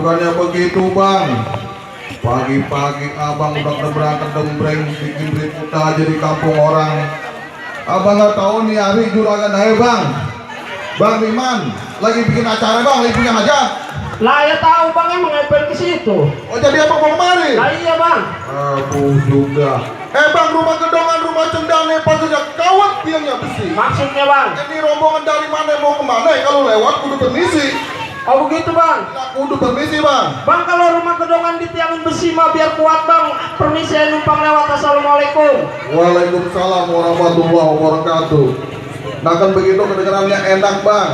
bukannya begitu bang. Pagi-pagi abang udah berangkat dembreng bikin berita aja di kampung orang. Abang nggak tahu nih hari juragan aja bang. Bang Riman lagi bikin acara bang, lagi punya hajat. Lah ya tahu bang, emang ngepel ke situ. Oh jadi apa mau kemari? Lah iya bang. Aku juga. Bang, rumah gedongan, rumah cendana saja kawat tiangnya besi. Maksudnya bang? Ini rombongan dari mana mau kemana? Kalau lewat kudu permisi. Oh begitu bang. Kudu permisi bang. Bang kalau rumah gedongan di tiangin besi mah biar kuat bang. Permisi ya numpang lewat. Assalamualaikum. Waalaikumsalam warahmatullahi wabarakatuh. Nah kan begitu kedengarannya enak bang.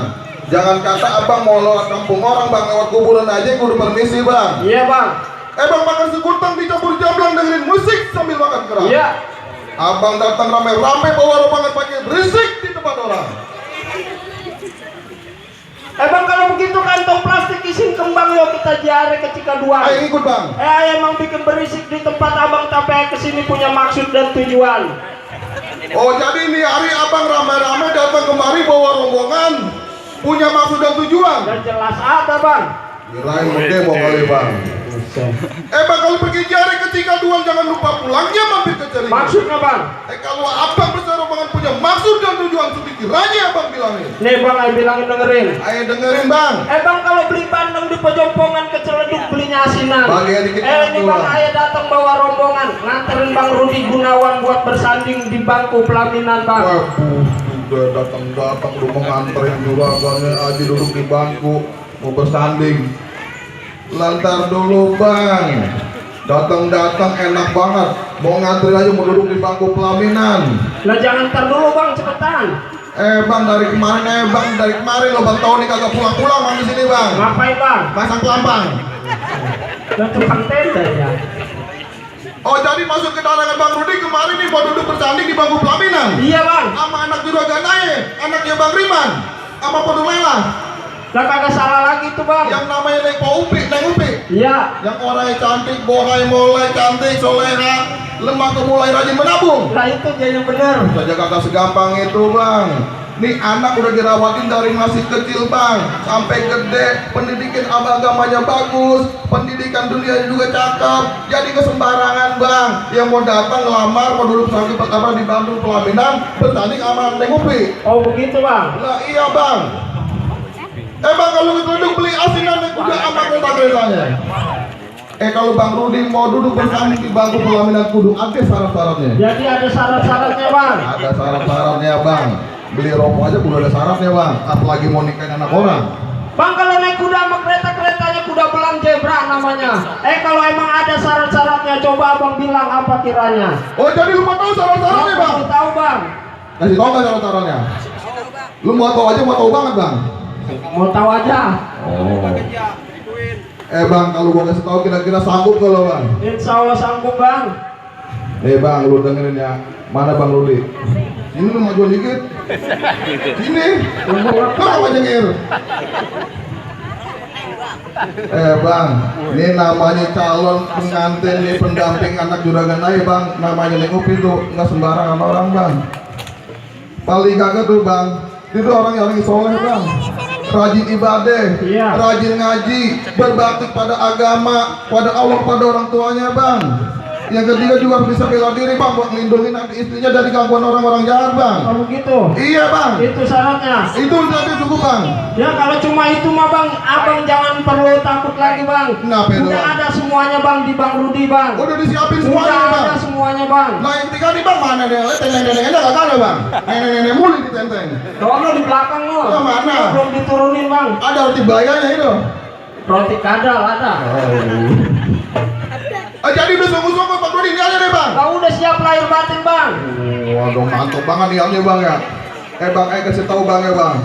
Jangan kata abang mau lewat kampung orang bang, lewat kuburan aja kudu permisi bang. Iya bang. Bang makan sekutang dicampur jamblang dengerin musik sambil makan kerang. Iya. Abang datang rame-rame bawa rombongan pakai berisik di tempat orang. Bang kalau begitu kantong plastik isin kembang yuk kita jare ke Cikaduan. Ayo ikut bang. Emang bikin berisik di tempat abang tapi kesini punya maksud dan tujuan. Oh jadi ini hari abang rame-rame datang kemari bawa rombongan punya maksud dan tujuan. Dan jelas ada bang. Kirain mau kali bang. Bang kalau pergi jari ke Cikaduan jangan lupa pulangnya mampir ke Jaringan. Maksudnya bang? Kalau abang besar rombongan punya maksud dan tujuan sedikiranya abang bilangin. Nih bang, ayo bilangin dengerin. Ayo dengerin bang. Bang kalau beli bandeng di Pejompongan ke Celeduk belinya asinan. Bagian dikit ini bang ayo datang bawa rombongan nganterin bang Rudi Gunawan buat bersanding di bangku pelaminan bang. Waduh juga datang udah menganterin juragannya aja duduk di bangku mau bersanding. Lantar dulu bang, datang enak banget, mau ngantri aja mau duduk di bangku pelaminan. Lah jangan ntar dulu bang, cepetan. Bang dari kemarin lo bang tahu nih kagak pulang-pulang bang di sini bang. Ngapain bang? Pasang kelampang. Dan tukang tenda ya. Oh jadi masuk ke dalangan bang Rudi kemarin nih mau duduk bersanding di bangku pelaminan. Iya bang. Sama anak juragan aja, anaknya bang Riman, sama Podulela. Lah kagak salah lagi tuh bang. Yang namanya Neng Upi. Iya. Yang orangnya cantik, bohai mulai cantik, soleha, lemah mulai rajin menabung. Lah itu dia yang bener. Saja kagak segampang itu bang. Nih anak udah dirawatin dari masih kecil bang, sampai gede, pendidikan agamanya bagus, pendidikan dunia juga cakep, jadi kesembarangan bang. Yang mau datang ngelamar, mau duduk sampai apa di Bandung pelaminan, bertanding sama Neng Upi. Oh begitu bang. Lah iya bang. Bang kalau duduk beli asinan udah amat kereta-keretanya. Kalau Bang Rudi mau duduk bersanding di bangku pelaminan kudu ada syarat-syaratnya. Jadi ada syarat-syaratnya bang. Ada syarat-syaratnya bang. Beli rokok aja kudu ada syaratnya bang. Apalagi mau nikahin anak orang. Bang kalau naik kuda sama kereta-keretanya kuda belang zebra namanya. Kalau emang ada syarat-syaratnya coba abang bilang apa kiranya. Oh jadi lu mau tahu syarat-syaratnya bang? Mau tahu bang. Kasih tahu nggak syarat-syaratnya? Lu mau tahu aja mau tahu banget bang. Mau tahu aja. Oh. Bang kalau gua kasih tahu kira-kira sanggup kalau bang? Insya Allah sanggup bang. Bang lu dengerin ya. Mana bang Rudi? Ini lu maju dikit. Ini. Kenapa jengir? Bang, ini namanya calon pengantin nih pendamping anak juragan aja bang. Namanya Neng Upi tuh nggak sembarangan orang bang. Paling kagak tuh bang. Itu orang yang soleh bang. Rajin ibadah, iya. Rajin ngaji, berbakti pada agama, pada Allah, pada orang tuanya bang. Yang ketiga juga bisa bela diri bang, buat melindungi istrinya dari gangguan orang-orang jahat bang. Kalau gitu? Iya bang. Itu syaratnya? Itu nanti cukup bang. Ya kalau cuma itu mah bang, abang jangan perlu takut lagi bang. Kenapa itu? Udah ada semuanya bang di Bang Rudi bang. Udah disiapin semuanya Udah bang. ada semuanya bang. Nah yang ketiga nih bang mana deh? Nenek-neneknya gak ada bang. Nenek-nenek mulu di tenteng. Doang lo di belakang lo. Oh, mana? Belum diturunin bang. Ada roti bayarnya itu. Roti kadal ada. Jadi udah sungguh-sungguh Pak Rudi ini aja deh bang. Kau udah siap lahir batin bang. Waduh mantap banget niatnya bang ya. Bang, kasih tahu bang ya bang.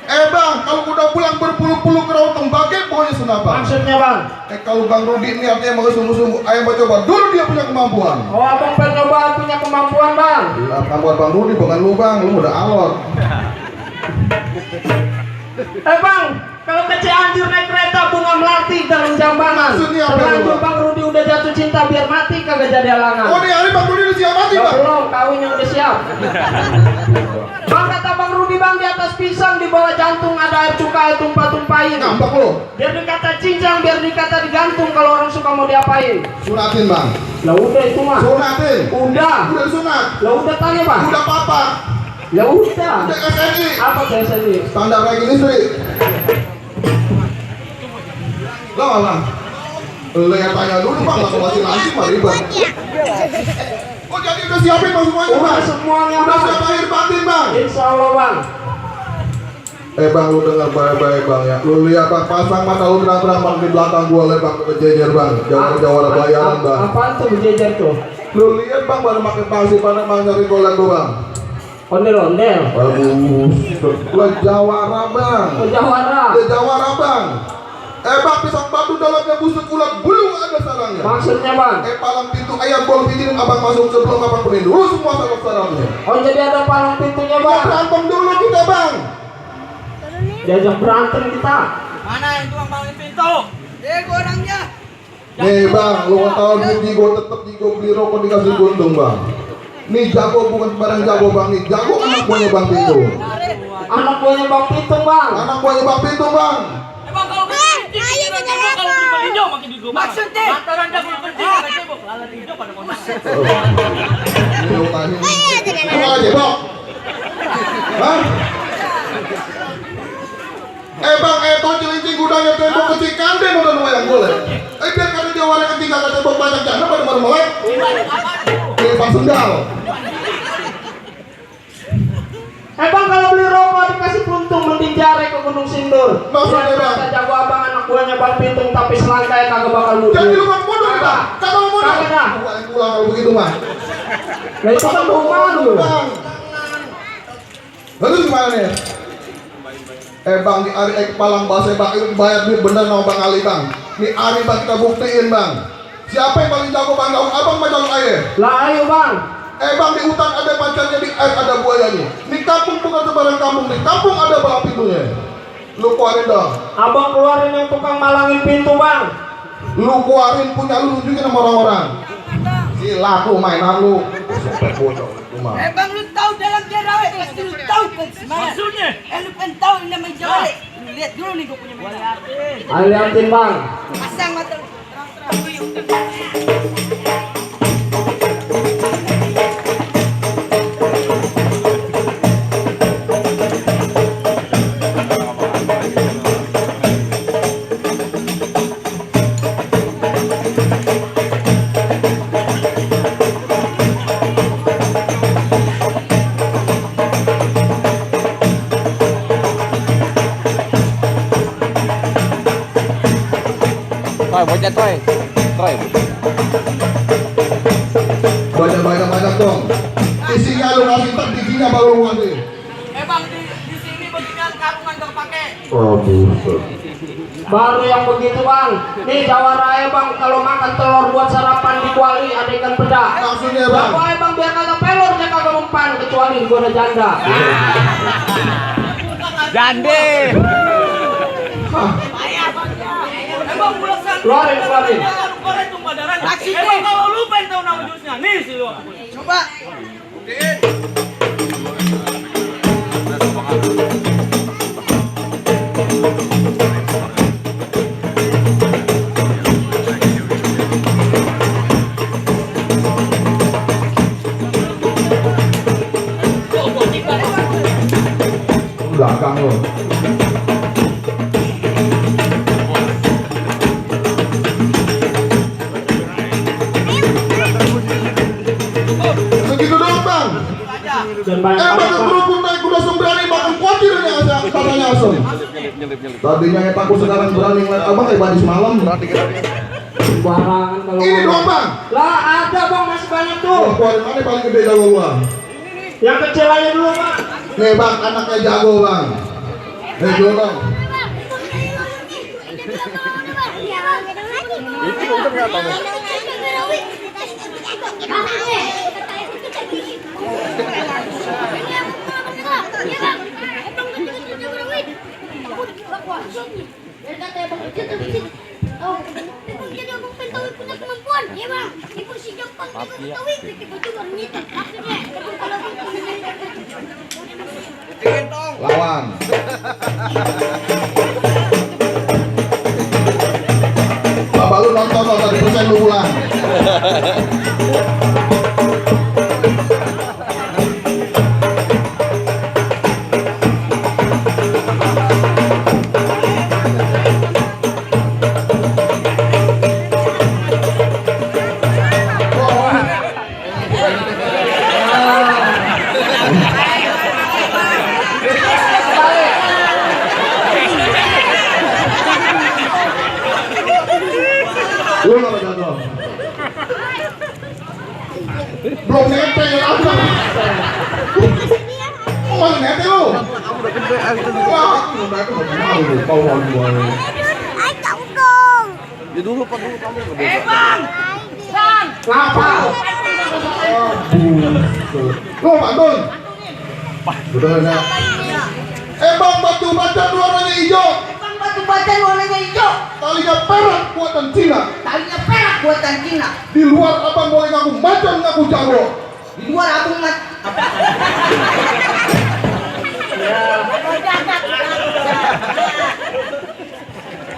Bang, kalau udah pulang berpuluh-puluh kerau tembakau pokoknya senapa. Maksudnya bang? Kalau Bang Rudi niatnya mau sungguh-sungguh, ayo mau coba dulu dia punya kemampuan. Oh abang pencoba punya kemampuan bang. Lah kemampuan Bang Rudi bukan lu bang, lu udah alot. Bang, kalau ke Cianjur naik kereta bunga melati dalam jambangan. Maksudnya apa Terlanjur itu, Bang Rudi udah jatuh cinta biar mati kagak jadi halangan. Oh ini hari Bang Rudi udah siap mati Ya bang? belum, kawinnya udah siap. Bang kata Bang Rudi bang di atas pisang di bawah jantung ada air cuka tumpah-tumpahin. Ngambek lu. Biar dikata cincang, biar dikata digantung kalau orang suka mau diapain. Sunatin bang. Lah udah itu mah. Sunatin. Udah. Udah disunat. Lah udah tanya bang. Udah papa. Ya udah. Udah SNI. Apa saya sendiri? Standar ranking listrik. Lah bang. Lu yang tanya dulu bang, langsung masih langsung mah ribet. Oh jadi udah siapin bang semuanya Udah bang? semuanya Udah bang. siap lahir batin bang? Insya Allah bang. Bang lu dengar baik-baik bang ya. Lu lihat bang, pasang mata lu terang-terang bang di belakang gua lihat bang berjejer bang. Jawara bayaran bang. Apaan tuh berjejer tuh? Lu lihat bang baru pakai pasir pada bang dari golan gua bang. Ondel-ondel. Bagus. Lah jawara bang. Oh, Jawara. Lah jawara bang. Bang pisang batu dalamnya busuk ulat belum ada sarangnya. Maksudnya bang? Palang pintu ayam bol izin abang masuk sebelum abang penuh dulu semua sarang-sarangnya. Oh jadi ada palang pintunya Bang bang? berantem dulu kita bang. Diajak berantem kita. Mana yang tukang palangin pintu? Orangnya. Nih bang, lu tahu nih Jigo tetep Jigo beli rokok dikasih guntung bang. Nih jago bukan sembarang jago bang, nih jago anak buahnya bang Pintu. Anak buahnya bang Pitung bang. Anak buahnya bang Pintu bang. Emang kalau kalau beli hijau makin di rumah. Maksudnya? Lantaran jago penting ada cebok. Lalat hijau pada konak. Ini lu tanya. Emang aja bang. Hah? Bang, toh cilincing gudangnya tembok kecil kanden udah lumayan boleh. Biar kata dia warna ketika kata tembok banyak jana pada baru melek. Ini bang sendal. Bang kalau beli rokok dikasih puntung mending jare ke Gunung Sindur. Maksudnya, Biar Bang? kata jago abang anak buahnya bang Pitung tapi selangkai kagak bakal muncul. Jadi lu kan bodoh kita. Kagak mau bodoh. Kagak dah. Bukan pulang kalau begitu mah. Lah itu kan rumah lu. Bang. Lalu gimana nih? Bang, di Ari Palang bahasa bang itu bayar duit bener sama Bang Ali bang. Nih Ari bang kita buktiin bang. Siapa yang paling jago bang? Abang mah jago air. Lah ayo bang. Bang di hutan ada macannya, di air ada buayanya. Di kampung bukan sembarang kampung, di kampung ada balap pintunya. Lu keluarin dong. Abang keluarin yang tukang malangin pintu bang. Lu keluarin punya lu tunjukin sama orang-orang. Silaku mainan lu. Sampai bocor itu mah. Bang lu tahu dalam jerawat pasti lu tahu kan maksudnya? Lu kan tahu ini namanya jerawat. Lu lihat dulu nih gua punya mata. Ayo liatin bang. Pasang mata lu. Troy. Banyak dong. Isinya lu kasih tak giginya baru lu ngasih. Bang di sini beginian karungan terpakai. Oh buset. Baru yang begitu bang. Nih jawara ya bang kalau makan telur buat sarapan di kuali ada ikan peda. Maksudnya bang. Apa bang biar kata pelornya kagak mempan kecuali goda janda. Jande. Bang pulang sana. Keluarin. Keluarin tumpah darahnya. Bang kalau lu pengen tahu nama jusnya nih sih lu. Coba. Belakang lo. Segitu doang bang. Dan banyak Bakal berhubung naik kuda sembrani bakal khawatir nih katanya asem. Tadinya yang takut sekarang berani ngeliat abang kayak badi semalam. sembarangan kalau Ini ngomong. doang bang. Lah ada bang masih banyak tuh. Oh, keluarin mana paling gede jago gua? Yang kecil aja dulu bang. Nih bang, anaknya jago bang. Nih dulu bang. Oh, kemampuan, ya bang. Ibu si Jepang juga ketahui, kita juga ngitip. Maksudnya, kalau Lawan. Bapak lu nonton tadi persen lu pulang. Lu nggak jatuh. Belum nempel apa? Mau nempel lu? Wah, udah itu mau lu, mau lu. Ay, tahu dong. Ya dulu Pak dulu kamu. Bang! Bang! Ngapa? Lu pantun. Udah enak. Bang, batu bacan warnanya hijau. Bang batu bacan warnanya hijau. Talinya perak buatan Cina. Talinya perak buatan Cina. Di luar abang boleh ngaku macan ngaku jago. Di luar abang mat.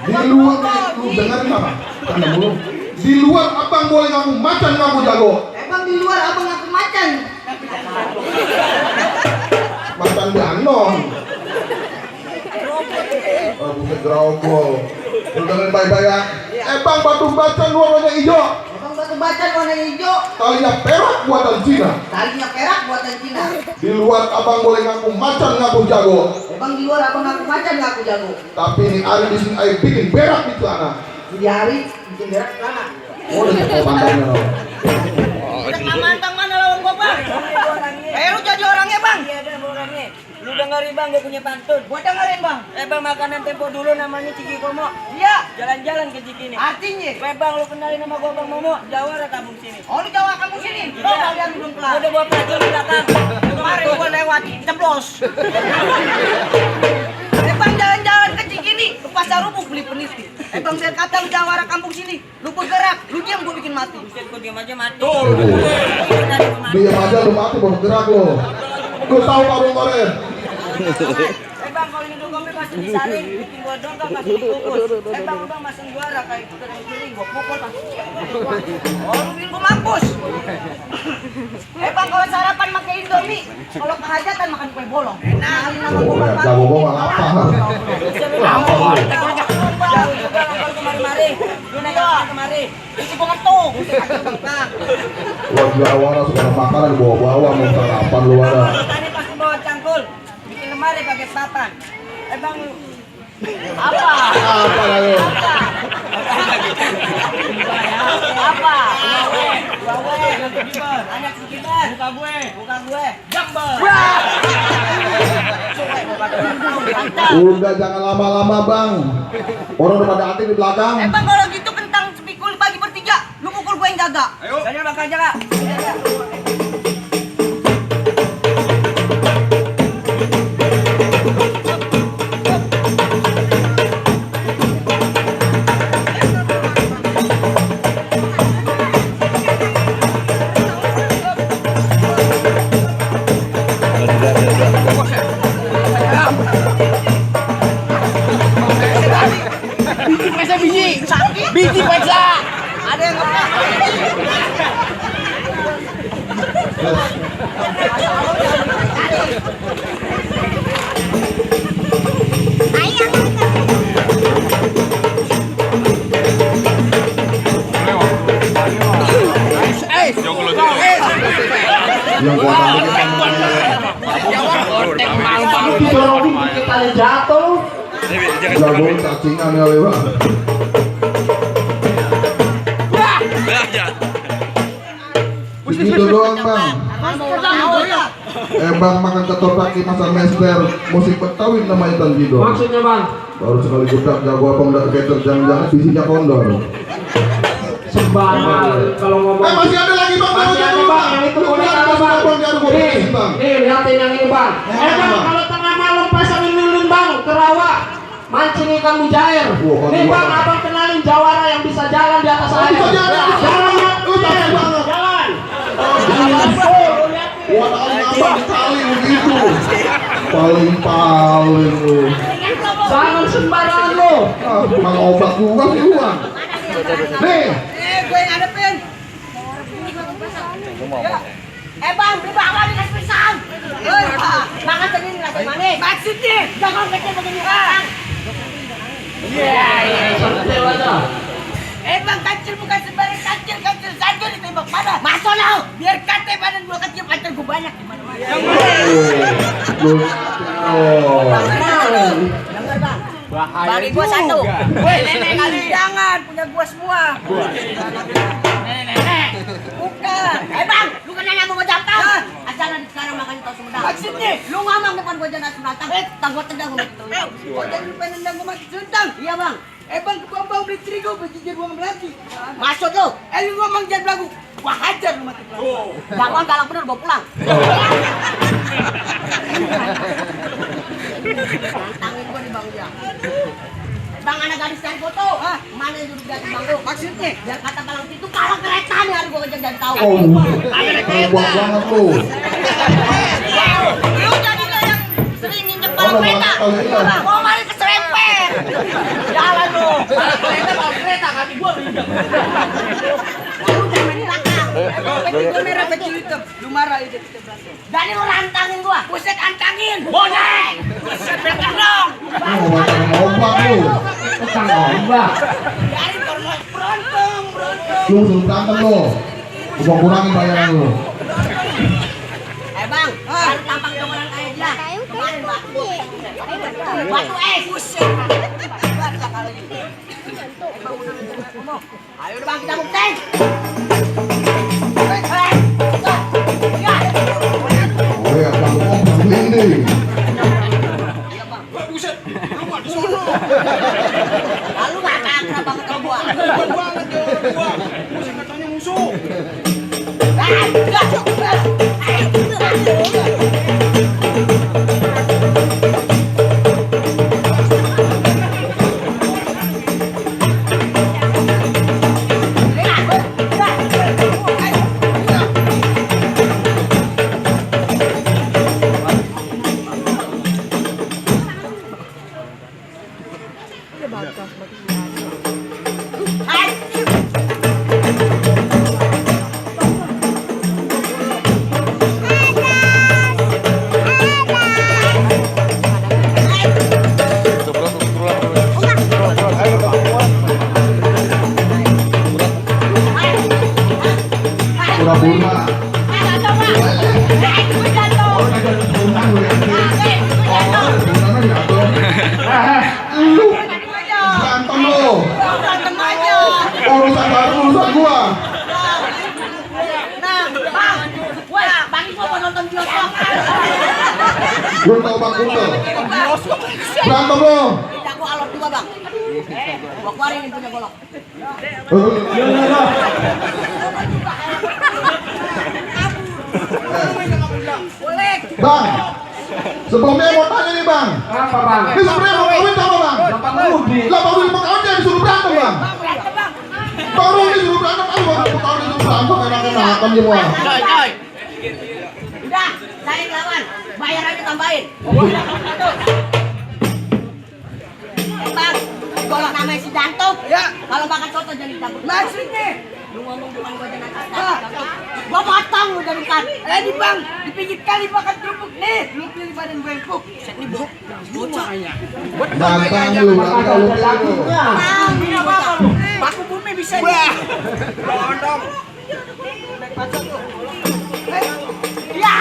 Di luar lu dengerin apa? Tanda mulu. Di luar abang boleh ngaku macan ngaku jago. Bang di luar abang ngaku macan. Macan Danon. Oh, bukan gerobol. Lu dengerin baik-baik ya. Bang, batu bacan warnanya hijau. Bang batu bacan warnanya hijau. Talinya perak buatan Cina. Talinya perak buatan Cina. Di luar abang boleh ngaku macan ngaku jago. Bang di luar abang ngaku macan ngaku jago. Tapi ini hari di sini ayo bikin berak di celana. Di hari bikin berak sana. Oh, udah nyekol pantangnya loh. Kita mantang mana lawan gua bang? Lu jadi orangnya bang? Iya ada orangnya. Lu dengerin bang, dia punya pantun. Gua dengerin bang. Bang makanan tempo dulu namanya Ciki Komo. Iya. Jalan-jalan ke Cikini. Artinya? Bang lu kenalin nama gua Bang Momo. Jawara kampung sini. Oh lu Jawa kampung sini? Iya. Kalian belum kelar. Udah gua pelajari di belakang. Kemarin gua lewat ceplos. Bang jalan-jalan ke Cikini. Ke pasar rumput beli peniti. Bang biar kata lu Jawara kampung sini. Lu bergerak. Lu diam gua bikin mati. Gua diam aja mati. Diam aja lu mati baru gerak lo. Lu tahu karung kemarin? Bang kalau ini dulu pasti disaring, bikin gua dong kan pasti dikukus. Bang masang juara kayak gitu dari sini gua pukul bang. Oh lu bikin gua mampus. Bang kalau sarapan pakai Indomie, kalau kehajatan makan kue bolong. Kenalin nama gua bang. Jago gua nggak apa. Jauh juga kalau kemari-mari, lu naik kemari. Isi gua ngetung. Wah Jawa suka makanan bawa-bawa mau sarapan lu ada. Tadi pasti bawa cangkul. Bikin lemari pakai papan. Bang apa? Apa lagi? Apa? Anak sekitar. Buka gue. Gambar. Udah jangan lama-lama bang. Orang udah pada hati di belakang. Bang kalau gitu kentang sepikul bagi bertiga. Lu pukul gue yang jaga. Ayo. Daniel bakal jaga. Biji pesa. Ada yang ngepak. Yang gua tahu Kita jatuh lu. jago cacingan ya lewa. Begitu doang bang. Bang makan ketoprak masa mester musik Betawi namanya Tanjido. Maksudnya bang? Baru sekali budak jago apa udah kecer jangan-jangan visinya kondor. Sembarangan kalau ngomong. Masih ada lagi bang. Masih ada bang, yang itu boleh ada bang. Nih, lihatin yang ini bang. Bang, kalau tengah malam pasangin lilin bang, ke rawa. mancing ikan mujair. Wah, Nih wah. bang, abang kenalin jawara yang bisa jalan di atas air. Bisa jalan. Jalan, Lu takut banget. jalan. Wah, abang kali begitu. Paling lu. Jangan sembarangan lo. Ah, mang obat gua sih gua. Nih, Gue yang ngadepin. Ya. Bang, beli bakwan dikasih pisang. Makan sendiri rasa manis. Maksudnya, jangan kecil begini bang. Seperti wajah. Bang, kecil bukan sembarang kecil saja ditembak pada. Masuk lo, biar kate badan gua kecil, pacar gua banyak di mana-mana. Dengar bang. Bagi gua satu. Nenek kali jangan punya gua semua. Nenek. Bukan. Bang, lu kan nanya mau jatah. Ajaran sekarang makan tau Sumedang. Maksudnya, lu ngomong depan gua jangan Sumedang. Tangguh tendang gua gitu. Oh, jadi lu pengen nendang gua mati Sumedang. Iya, Bang. Bang, bang beli terigu berjijir gua belagi. Maksud lu? Lu ngomong jangan belagu. Gua hajar lu mati belagu. Bakwan galak bener gua pulang. Tantangin gua di Bang dia. Bang, anak gadis cari foto. Mana yang duduk di atas bangku? Maksudnya? Biar kata kalau itu kalah kereta nih harus gua kejar jadi tahu. oh, buang banget lu. Lu jadi lo yang sering nginjek balon kereta. Mau main keserempet. Jalan lu. Kereta balon kereta kaki gua injek. Lu jangan main di belakang. Baju merah baju hitam. Lu marah itu kita berantem. Jadi lu rantangin gua. Buset antangin. Bonek. Buset bener dong. Obat lu. Tukang ombak. Dari berantem. Lu suruh berantem lu. Gua kurangin bayaran lu. Bang, harus tampang jogelan kayak dia. Kemarin batu. Batu es. Buset. Baca kali ini. Ayo udah bang kita buktiin. Oh ya, bang ini. Lalu gak akrab banget sama gua. Katanya musuh. Pura-pura. Lu berantem lu. Berantem aja. Urusan baru urusan gua. Nah, bang, wah, bagi gua mau nonton bioskop. Guntel bang guntel. Berantem lu. Tidak gua alot juga bang. Gua keluarin yang punya golok. Boleh. Bang, sebelumnya mau tanya nih bang. Apa bang? Ini sebenarnya mau kawin sama bang. Bapak Rudi. Lah baru 5 tahun dia disuruh berantem bang. Berantem bang. Baru disuruh berantem, baru 5 tahun disuruh berantem enak-enakan semua. Udah, saya lawan. Bayar aja tambahin. Bang, golok namanya si Danto. Ya. Kalau makan soto jadi dangdut. Maksudnya? Lu ngomong depan gua jangan kasar. Gua potong lu dari kan. Di bang, di pinggir kali makan kerupuk nih. Lu pilih badan gue yang empuk. Set nih bocah. Bantang lu, bantang lu. Bang, ini apa lu? Paku bumi bisa nih. Gondong. Naik pasang lu. Ya,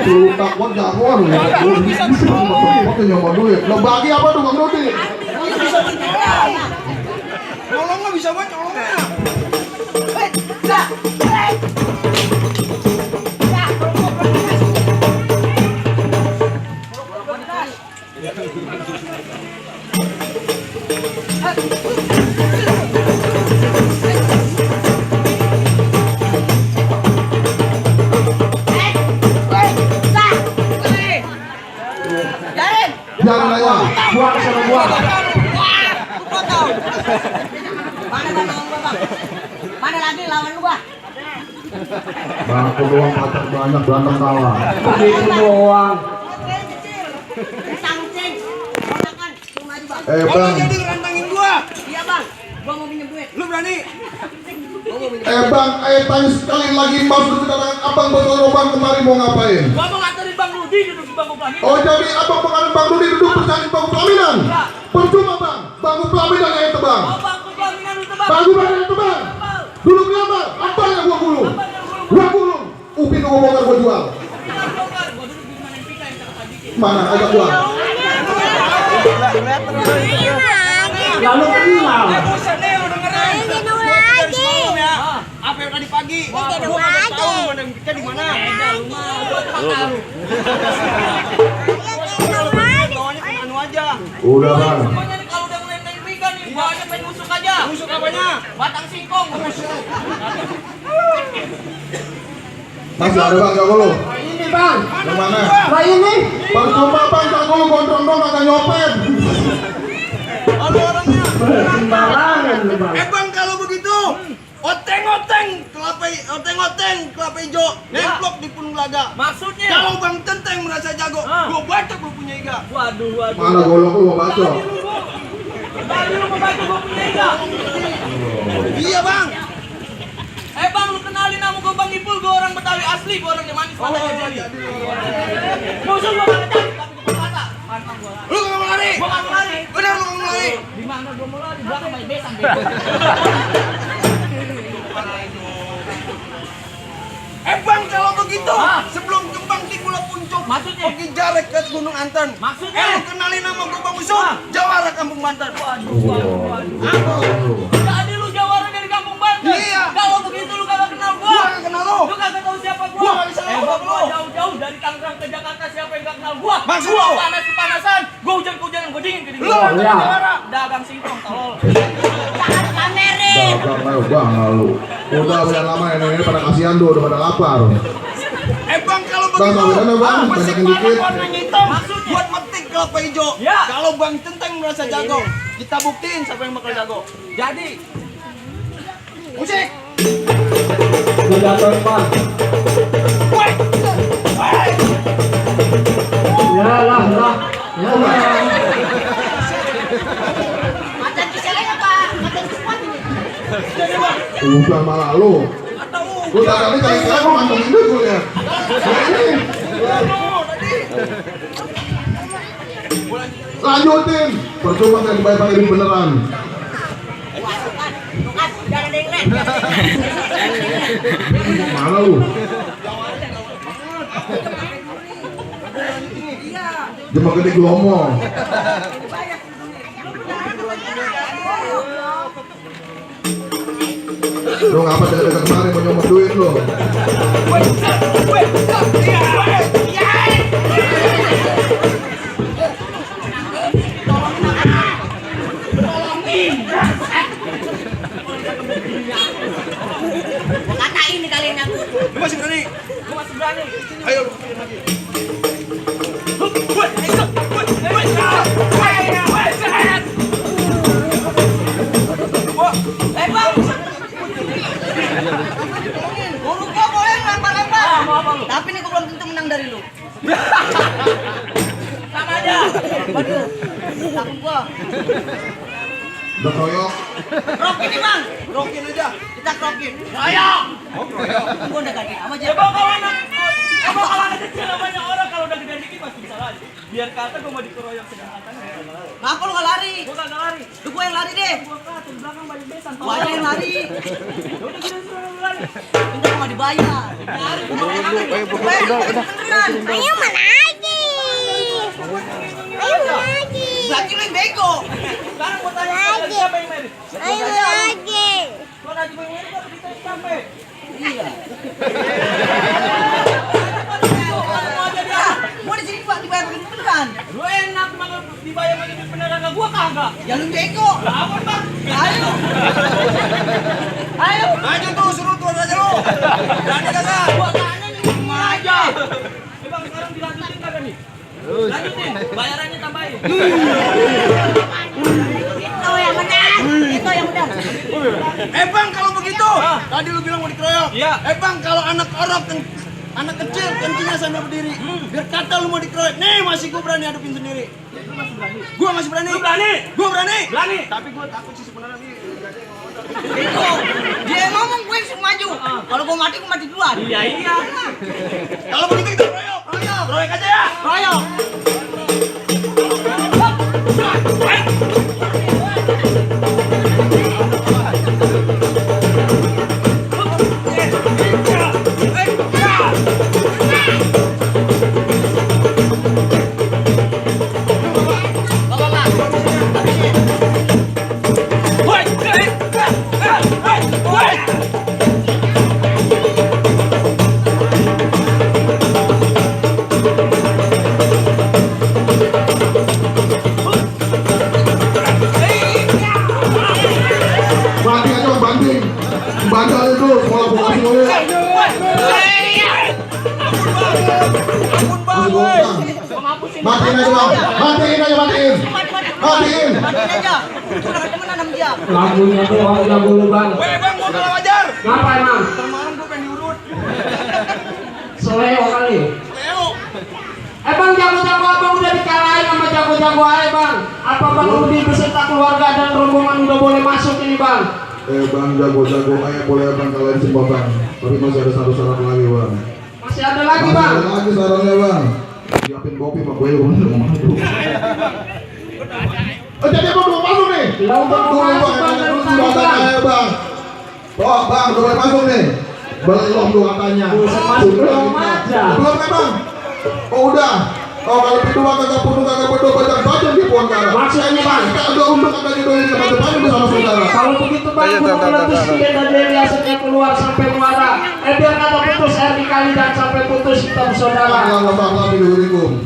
Lu takut jagoan lu. Bisa pakai nyoba duit. Lo bagi apa tuh bang Rudi? Nyolong mah bisa banget nyolongnya. Dah. Jangan nanya. Buang sama buang. Mana lawan gua, Bang? Mana lagi lawan lu, Bang? Bang, aku doang pacar banyak berantem kalah. Begitu doang. Sangcing. Ponakan, cuma aja, Bang. Bang. Jadi rantangin gua. Iya, Bang. Gua mau pinjam duit. Lu berani? Bang, tanya sekali lagi maksud kedatangan abang Botol Bang kemarin mau ngapain? Gua mau nganterin Bang Rudi duduk di bangku pelaminan. Oh jadi abang pengaruh Bang Rudi duduk bersama bangku pelaminan? Percuma bang, bangku pelaminan yang itu bang. Oh, bangku pelaminan itu, Bang. Bangku pelaminan itu bang. Duduk di apa? Apa yang gua gulung? Gua gulung. Upin gua bongkar gua jual. Gua duduk di mana yang pika yang kata Diki. Mana ajak gua? Lalu kenal. Buset deh, lu dengerin. Minum lagi. Apa yang tadi pagi? Minum Gua nggak lagi. tahu mana yang pika di mana. Lu mah gua tahu. Minum lagi. Bawanya ke anu aja. Udah bang. Pokoknya nih kalau udah mulai naik pika nih, bawanya pengen nusuk aja. Nusuk apanya? Batang singkong. Masih ada bang jago lu? Ini bang. Yang mana? Nah ini. Percuma bang jago lu gondrong dong agak nyopet. Halo orangnya. Sembarangan lu bang. Bang kalau begitu, oteng-oteng kelapa hijau, nemplok di punung laga. Maksudnya? Kalau Bang Tenteng merasa jago, gua bacok lu punya iga. Waduh. Mana golok lu mau baca? Tadi lu mau bacok gua punya iga. Iya Bang. Bang lu kenalin nama gua Bang Ipul, gua orang Betawi asli, gua orang yang manis matanya jadi. Musuh gua gak cantik tapi gua kata. Lu gak mau lari? Gua gak mau lari. Bener lu gak mau lari? Di mana gua mau lari? Belakang banyak besan. Bang kalau begitu sebelum kembang tikula puncup pergi jarek ke Gunung Anten. Maksudnya? Lu kenalin nama gua Bang Musuh, Jawara Kampung Banten. Waduh. Jadi lu Jawara dari Kampung Banten? Iya. Kalau begitu lu kagak kenal gua. Gua gak kenal lu. Lu kagak tahu siapa gua. Gua gak bisa ngomong lu. Jauh-jauh dari Tangerang ke Jakarta siapa yang gak kenal gua? Maksud lu? Panas kepanasan, gua hujan kehujanan, gua dingin kedingin. Lu Jawara dagang singkong tolol. Jangan pamerin. Dagang bang lu. Udah lama ini pada kasihan tuh, udah pada lapar. Bang kalau Bang, begitu, bang, masih banyakin dikit. warnanya hitam buat metik kelapa hijau. Ya. Kalau Bang Tenteng merasa jago, kita buktiin siapa yang bakal jago. Jadi, musik. Sudah bang. Ya lah. Macan kiseleng apa? Macan kuat ini. Jadi Bang, Udah malah lu. atau Lu tadi kali-kali gua ngantongin dulu gua ya. Lanjutin. Percuma kan dibayar pakai duit beneran. jangan dengerin. Mana lu? Jema gede glomong. Lu ngapa dekat-dekat kemarin mau nyomot duit lu? Kata ini kalian aku. Lu masih berani? Gua masih berani. Ayo lu pilih lagi. Tapi nih gua belum tentu menang dari lu. Sama aja. Waduh. Takut gua. Udah kroyok. Rokin nih Bang. Rokin aja. Kita rokin. Royok. Oh royok. Gua udah kaki sama aja. Abang kalau anak kecil namanya orang kalau udah gede dikit pasti bisa lari. Biar kata gua mau dikeroyok sedang katanya. Kenapa lu gak lari? Gua kagak lari. Lu gua yang lari deh. Gua kata di belakang banyak besan. Gua aja yang lari. Udah gede suruh lari. Bentar gua dibayar. Lari. Udah. Ayo mana lagi? Ayo lagi. Berarti lu yang bego. Sekarang gua tanya siapa yang merit? Ayo rame. Iya. Mau di sini Pak dibayar begini beneran. Lu enak banget dibayar begini beneran gua kagak. Ya lu bego. Lah apa Bang? Ayo. Ayo. Ayo tuh suruh tuh aja lu. Berani kagak? Gua tanya nih aja. Bang sekarang dilanjutin kagak nih? Lanjutin, bayarannya tambahin. Itu yang benar. Itu yang benar. Bang kalau begitu, tadi lu bilang mau dikeroyok. Iya. Bang kalau anak anak kecil kencingnya sambil berdiri, biar kata lu mau dikeroyok. Nih masih gua berani hadapin sendiri. Gua masih berani. Lu berani? Gua berani. Berani. Tapi gua takut sih sebenarnya nih. Itu. Dia ngomong gue suruh maju. Kalau gua mati duluan. Iya. Kalau begitu kita keroyok. Keroyok aja ya. Royok. Banting aja, banting. Bantal itu, sekolah buka semuanya. Masih buka. Matiin aja bang, matiin aja, matiin. Matiin. Matiin aja. Itu udah temenan sama dia. Lagunya tuh lagu lu bang. Bang gua kalah wajar. Ngapa emang? Kemarin gua pengen diurut. Seleo kali. Leo. Bang jago-jago abang udah dikalahin sama jago-jago aja bang. Apa bang Rudi beserta keluarga dan rombongan udah boleh masuk ini bang? Bang jago-jago kayak boleh bang kalian semua bang. Tapi masih ada satu syarat lagi bang. Masih ada lagi Masih bang. ada lagi syaratnya bang. Siapin kopi pak gue udah mau masuk. Jadi abang belum masuk nih. Lah udah mau Tunggu masuk bang, bang dari tunggu tadi bang. bang. Bang. Oh bang, udah boleh masuk nih. Belum tuh katanya. Masuk belum aja. Belum kan bang? Oh udah. Oh kalau berdua kagak berdua baca di pohon cara. Maksudnya, Bang? Ada untuk kagak jodohin sama depan bersama saudara. Kalau begitu bang, gua meletus dia dan Delia asetnya keluar sampai muara. Biar kata putus air dikali dan sampai putus kita bersaudara. Assalamualaikum.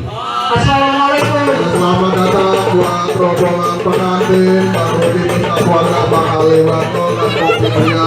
Assalamualaikum. Selamat datang buat rombongan pengantin baru di keluarga Bang Aliwanto dan kopinya